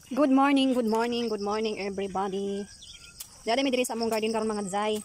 Good morning, good morning, good morning everybody. Dali mi diri sa among garden karon mga zay.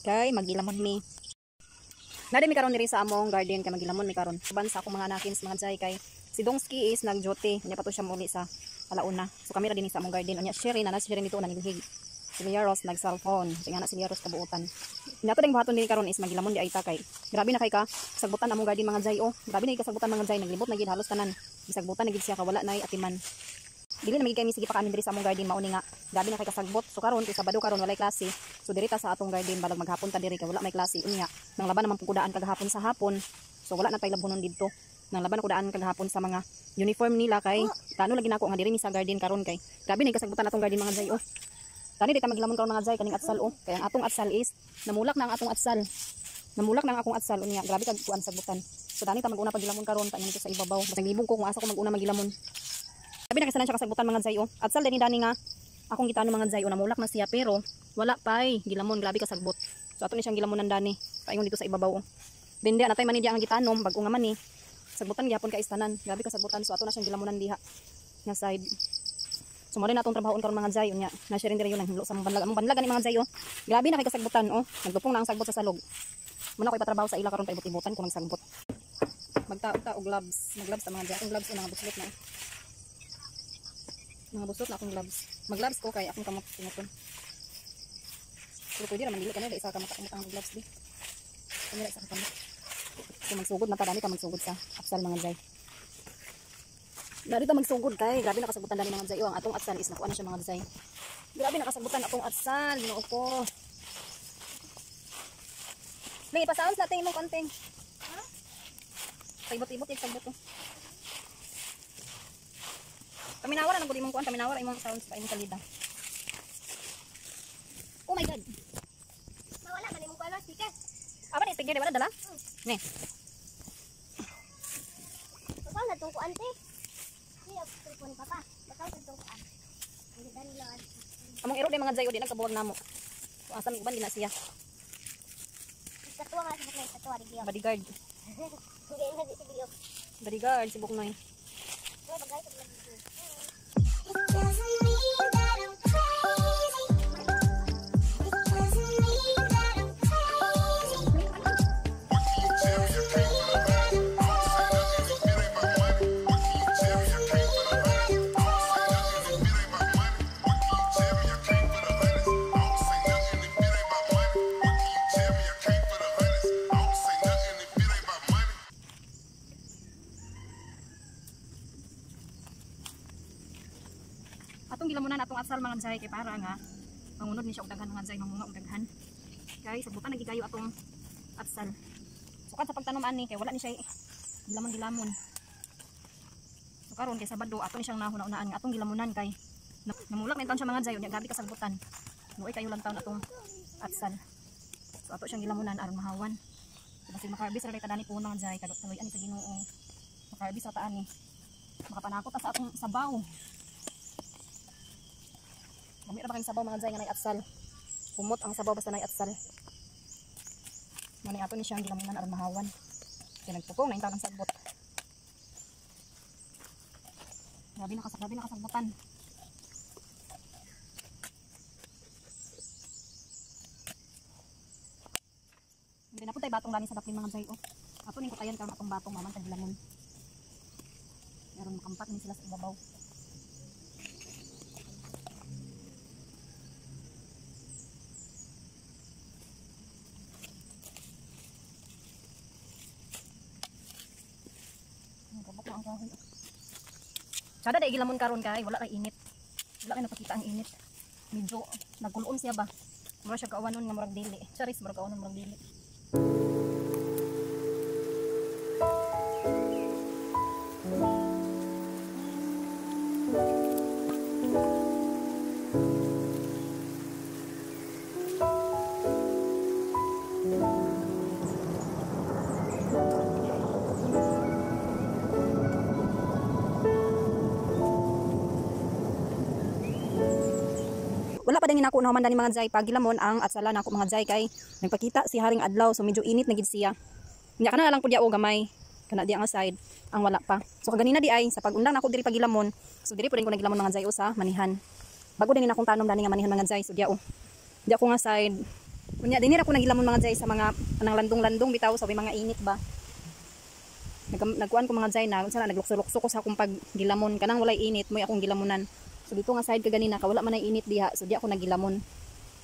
Kay magilamon mi. Dali mi karon diri sa among garden kay magilamon mi karon. Uban sa akong mga anakins mga zay kay si Dongski is nag-duty. Unya pa to siya muli sa alauna. So kami ra dinhi sa among garden. Unya Sherry na Sherry nito nanilhig. Si Lia Rose nag-cellphone. Tinga na si Lia Rose kabuotan. Nya to ding buhaton dinhi karon is magilamon di ay ta kay grabe na kay ka sagbutan among garden mga zay oh. Grabe na kay kasagbutan mga zay, naglibot na gid halos tanan. Gisagbutan na gid siya kawala nay atiman. Dili na magigay mi sige pa kami diri sa among garden mauni nga grabe na kay kasagbot. So karon kay Sabado karon walay klase. So diri ta sa atong garden balag maghapon ta diri kay wala may klase. Unya nang laban naman pud kudaan kagahapon sa hapon. So wala na tay labhonon didto. Nang laban kudaan kagahapon sa mga uniform nila kay tano lagi nako nga diri mi sa garden karon kay grabe na kay kasagbutan atong garden mga zay oh. Tani di ta maglamon karon mga zay kaning atsal oh. Kay ang atong atsal is namulak na ang atong atsal. Namulak na ang akong atsal unya grabe kag kuan sagbutan. So tani ta maguna paglamon karon pa nito sa ibabaw. Basag libog ko kung asa ko maguna magilamon. Sabi na kasi na siya kasagbutan mga zay oh. Atsal dani dani nga akong gitano mga zay oh, namulak na siya pero wala pay gilamon, grabe kasagbot. So ato ni siyang gilamonan dani paingon dito sa ibabaw oh. Dindi anatay man ni diya ang gitanom bag-o nga man ni. Sagbutan gyapon kay istanan, grabe kasagbutan. So ato na siyang gilamonan diha nga side. So mo rin atong trabahoon karon mga zay unya. Na siya rin diri yun ang hinlo sa among banlag. Among banlag ani mga zay oh. Grabe na kay kasagbutan oh. Nagdupong na ang sagbot sa salog. Muna ko ipatrabaho sa ila karon paibot-ibotan ko nagsagbot. Magtaog-taog gloves, mag-gloves ta mga zay. Akong gloves oh, mga buslot na. Mga busot na akong gloves. Mag-gloves ko kay akong kamot tumuton. Pero pwede ra man dili kanila isa ka kamot ang gloves di. Kanila isa ka kamot. So magsugod na ta dani ta magsugod sa atsal mga zay. Dali ta magsugod kay grabe nakasagutan dani mga zay. Oh, ang atong atsal is nakuha na siya mga zay. Grabe nakasagutan atong atsal, Ginoo ko. May ipa-sounds natin imong konting. Ha? Paibot-ibot yung sagbot ko. Paminawara ng guli mong kuan, paminawara imong sounds pa imong salida. Oh my God. Mawala man imong kuan speaker. Aba ni speaker di wala dala? Ne. Bakaw na tong kuan te. Di ako telepon papa. Bakaw na tong kuan. Hindi dani lang. Among iro di mga jayo di nagkabuwag namo. Kung asa mi uban di na siya. Katuwa nga si Buknoy, katuwa di biyo. Bodyguard. Hindi na si biyo. Bodyguard si Buknoy. Bagay sa mga. It doesn't mean that I'm crazy. It doesn't mean that I'm crazy. It doesn't mean that I'm crazy. It doesn't mean that I'm crazy. Atong gilamunan atong atsal mga zay kay para nga mangunod ni siya og daghan mga zay, mamunga og daghan. Kay sabutan na gigayo atong atsal. Sukad sa pagtanom ani kay wala ni siya gilamon-gilamon. So karon kay Sabado ato ni siyang nahuna-unaan nga atong gilamunan kay namulak na taon siya mga zay unya grabe kasagbutan. Luoy kayo lang taon atong atsal. So ato siyang gilamunan aron mahawan. So, basig makaharvest ra ta dani puhon mga zay kadot ani sa Ginoo. Makaharvest ra ta ani. Makapanakot ta sa atong sabaw. Dami ra ba kayong sabaw mga zay nga nay atsal. Humot ang sabaw basta nay atsal. Mani ato ni siyang gilamunan aron mahawan. Kay nagpukong na intaw ng sagbot. Grabe nakasagbutan. Hindi na po tayo batong lani sa daplin mga zay oh. Ato ning kutayan karon atong batong maman taglamon. Meron makampat ni sila sa ibabaw. Sada dai gilamon karon kay wala kay init. Wala kay napakita ang init. Medyo nagkuloon siya ba. Mura siya kaawanon nga murag dili. Charis murag kaawanon murag dili. Wala pa din nako naman dani mga zay pagilamon ang atsala nako mga zay kay nagpakita si Haring Adlaw so medyo init na gid siya. Nya kana lang pud ya o gamay kana diya nga side. Ang wala pa. So kaganina di ay sa pag-undang nako diri pagilamon. So diri pud ko nagilamon mga zay sa manihan. Bago din akong tanom dani nga manihan mga zay. So diya oh. Diya ko nga side. Unya dinhi ra ko nagilamon mga zay sa mga anang landong-landong bitaw sa may mga init ba. Nagkuan ko mga zay na unsa na naglukso-lukso ko sa akong paggilamon kanang walay init moy akong gilamonan. So dito nga side kaganina ka wala man ay init diha. So diya ako nagilamon.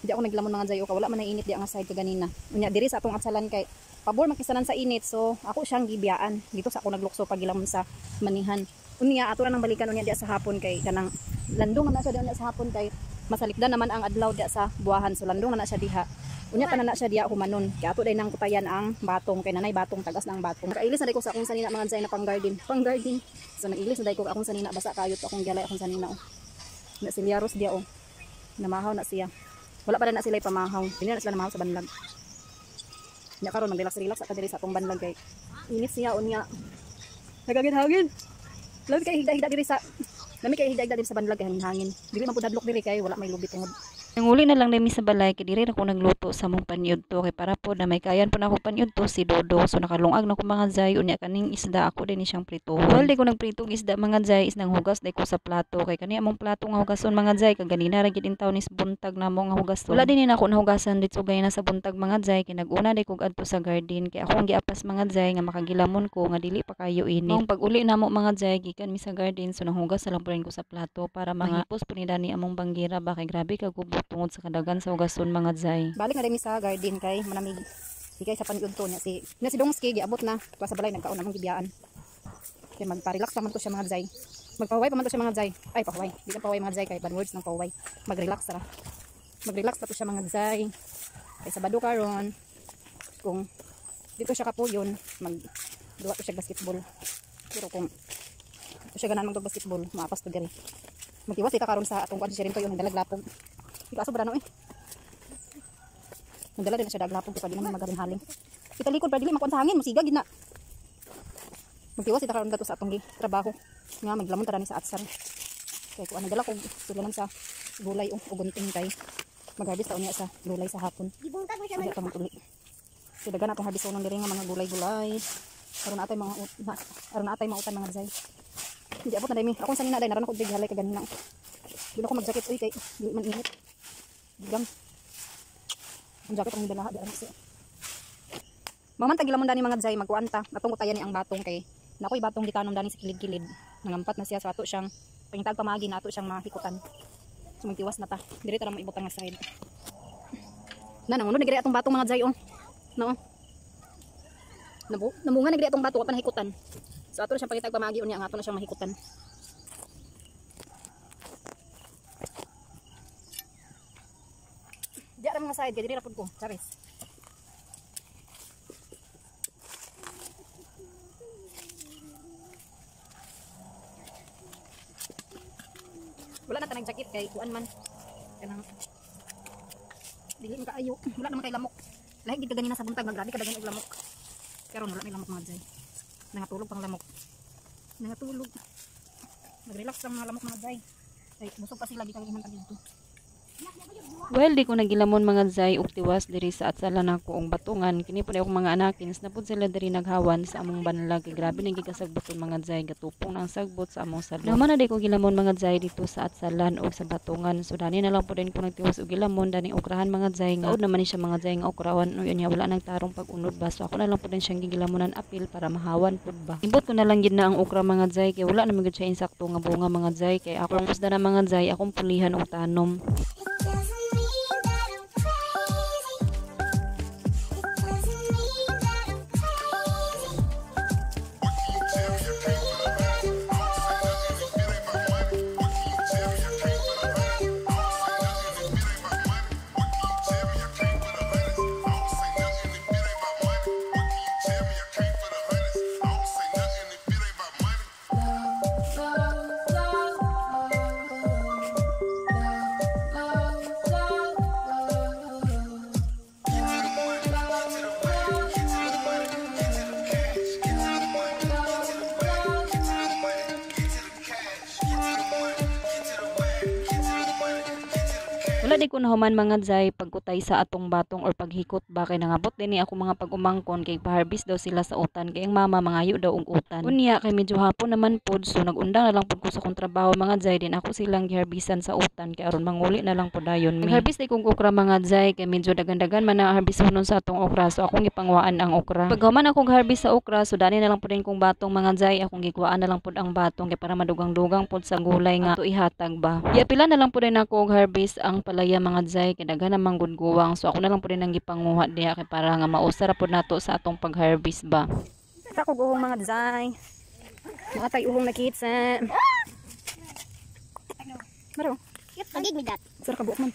Diya ako nagilamon mga zay ka wala man ay init diha nga side kaganina. Unya diri sa atong atsalan kay pabor makisanan sa init, so ako siyang gibiyaan dito sa ako naglukso pagilamon sa manihan. Unya ato ra nang balikan unya diya sa hapon kay kanang landong na siya diha sa hapon kay masalikdan naman ang adlaw diya sa buwahan, so landong na siya diha. Unya pa na siya diha humanon kay ato day nang kutayan ang batong kay nanay batong tagas na ang batong. Kailis na day ko sa akong sanina mga zay na pang garden, pang garden. So nag-ilis na day ko akong sanina, basa kayo to akong gialay akong sanina oh. Na silyaros diya oh. Namahaw na siya. Wala pa na sila pamahaw. Dili na sila namahaw sa banlag. Nya karon mag-relax-relax sa diri sa atong banlag kay init siya unya. Nagagin-hangin. Lami kay higda-higda diri sa lami kay higda-higda diri sa banlag kay hangin-hangin. Dili man pud hadlok diri kay wala may lubi tungod. Nanguli na lang dami sa balay kay diri ra ko nagluto sa among panyudto kay para pod na may kayan po na ako panyudto si Dodo. So nakalungag na ko mga zay, unya kaning isda ako din ni siyang prituhon. Well, di ko nagprito og isda mga zay is nanghugas day ko sa plato kay kani among plato nga hugason mga zay kag ganina ra gid intaw ni buntag namo nga hugason. Wala din ni nako nahugasan dito gay na sa buntag mga zay kay naguna day kog adto sa garden kay akong giapas mga zay nga makagilamon ko nga dili pa kayo init. Maong pag-uli namo mga zay gikan mi sa garden, so nanghugas na lang po rin ko sa plato para mahipos po ni dani among banggira ba kay grabe ka gubot tungod sa kadagan sa hugason mga zay. Balik na rin sa garden kay manamig. Di kay sa panyudto niya si Dongski giabot na tuwa sa balay nagkaon among gibiyaan. Kay magpa-relax pa man to siya mga zay. Magpahuway pa man to siya mga zay. Ay pahuway. Di lang pahuway mga zay kay bad words ng pahuway. Mag-relax ra. Mag-relax pa to siya mga zay. Kay Sabado karon kung dito siya kapuyon mag duwa to siya basketball. Pero kung dito siya ganahan mag basketball, maapas to diri. Magtiwas ita karon sa atong kuan si Rinto yung nagdalag lapog. Kaso ba no eh. Nagdala din na siya daglapog kay di naman magaling haling. Italikod pa dili makuan sa hangin, musiga gid na. Magtiwas ita karon dato sa atong trabaho nga maglamon ta ni sa atsar. Kay kuan nagdala ko sulanan sa gulay o gunting kay mag-harvest ta unya sa gulay sa hapon. Gibuntag mo siya man ta uli. So dagan atong harvest unon diri nga mga gulay-gulay. Aron atay mga aron atay mautan mga zay. Hindi abot na day mi. Akong sanina day naran ako diri halay kay ganina. Dili ako mag-jacket uy kay dili man init. Bigang. Ang jacket ang dala di anak siya. Mamantag gilamon dani mga zay magkuan ta. Atong kutayan ni ang batong kay nakoy batong gitanom dani sa kilid-kilid. Nangampat na siya sa ato siyang pangitag pamagi na ato siyang mahikutan. So magtiwas na ta. Diri ta ra maibutang nga side. Na nangunod na giri atong batong mga zay oh. No. Namunga na giri atong bato pa nahikutan. So ato na siyang pangitag pamagi unya ang ato na siyang mahikutan. Diya ra mga side kay diri ra pud ko. Charis. Wala na tanang jacket kay kuan man. Kanang dili man kaayo. Wala naman kay lamok. Lahi gid ka ganina sa buntag, grabe ka dagan og lamok. Karon wala may lamok mga jay. Nangatulog pang lamok. Nangatulog. Nag-relax lang mga lamok mga jay. Ay busog pa sila gikan imong dito. Well, di ko nagilamon mga zay og tiwas diri sa atsala nako ang batungan. Kini pud akong mga anakins na pud sila diri naghawan sa among banlag. Kay grabe na gikasagboton mga zay, gatupong na ang sagbot sa among salon. Naman na di ko gilamon mga zay dito sa atsalan og sa batungan. So dani na lang pud din ko nagtiwas og gilamon dani okrahan mga zay nga. Taod naman ni siya mga zay nga okrawan no niya wala nang tarong pag-unod ba. So ako na lang pud din siyang gigilamonan apil para mahawan pud ba. Imbot ko na lang gid na ang okra mga zay kay wala na man gud siya insakto nga bunga mga zay kay akong pusda na mga zay akong pulihan og tanom. Love, love, love, love, love. Wala di ko nahuman, mga zay, pagkutay sa atong batong or paghikot ba kay nangabot din ni ako mga pag-umangkon kay pa-harvest daw sila sa utan kay ang mama mangayo daw og utan. Unya kay medyo hapon naman pod, so nagundang na lang pod ko sa akong trabaho, mga zay, din ako silang giharbisan sa utan kay aron manguli na lang pod dayon mi. Nag-harvest di kong okra, mga zay, kay medyo dagan-dagan man na harvest nun sa atong okra, so akong gipangwaan ang okra. Paghuman akong harvest sa okra, so dani na lang pod din kong batong, mga zay, akong gikuhaan na lang pod ang batong kay para madugang-dugang pod sa gulay nga ato ihatag ba. Giapila na lang pod din ako og harvest ang palaya, mga zay, kay daghan namang gud guwang, so ako na lang pod din ang gipanguha diha kay para nga mausa ra pod nato sa atong pag-harvest ba. Kita ko uhong, mga zay. Mga uhong nakitsa. Maro, Pagig mi dat. sir ka buok man.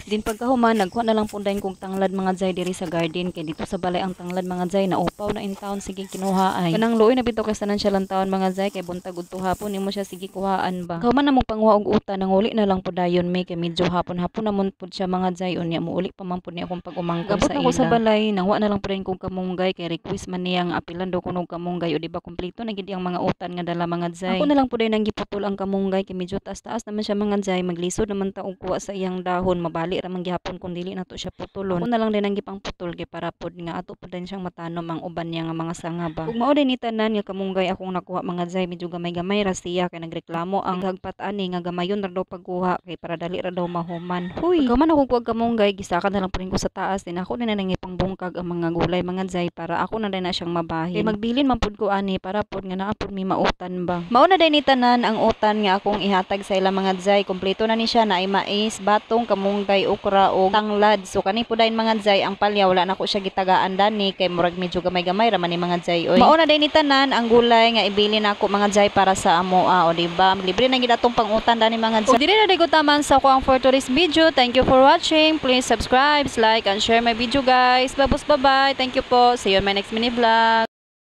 Din pagkahuman, nagkuha na lang po dayon kong tanglad, mga zay, diri sa garden kay dito sa balay ang tanglad, mga zay, na upaw na in town sige kinuha ay. Kanang luoy na bitaw kay tanan siya lang taon, mga zay, kay buntag udto hapon nimo siya sige kuhaan ba. Kahuman na mo panguha og utan, nanguli na lang po dayon may kay medyo hapon-hapon namon pud siya, mga zay, unya muuli pa man pud ni akong pag-umangkon sa ila. Ko sa balay, nangwa na lang po dayon kong kamunggay kay request man niya nga apilan daw kuno og kamunggay o di ba kumpleto na gid ang mga utan nga dala, mga zay. Ako na lang po dayon ang giputol ang kamunggay kay medyo taas-taas naman siya, mga zay, maglisod naman ta og kuha sa iyang dahon, mabali ra man gihapon kung dili nato siya putulon. Ako na lang din ang gipangputol kay para pod nga ato pod din siyang matanom ang uban niya nga mga sanga ba. Ug mao din ni tanan nga kamunggay akong nakuha, mga zay, medyo gamay-gamay ra siya kay nagreklamo ang hagpat ani nga gamayon ra daw pagkuha kay para dali ra daw mahuman. Huy, pagkahuman ako kuha kamunggay, gisaka na lang po rin ko sa taas din ako din na nang ipangbungkag ang mga gulay, mga zay, para ako na din na siyang mabahin. Kay magbilin man pud ko ani para pod nga naa pud mi mautan ba. Mao na din ni tanan ang utan nga akong ihatag sa ila, mga zay. Kompleto na ni siya na ay mais, batong, kamunggay, okra ug tanglad. So kani pud dayon, mga zay, ang palya wala na ko siya gitagaan dani kay murag medyo gamay-gamay ra man ni, mga zay oy. Mao na din ni tanan ang gulay nga ibili nako, mga zay, para sa amoa o di ba? Libre na gid atong pangutan dani, mga zay. Ug diri na ko taman sa ako ang for today's video. Thank you for watching. Please subscribe, like and share my video, guys. Babus, bye bye. Thank you po. See you on my next mini vlog.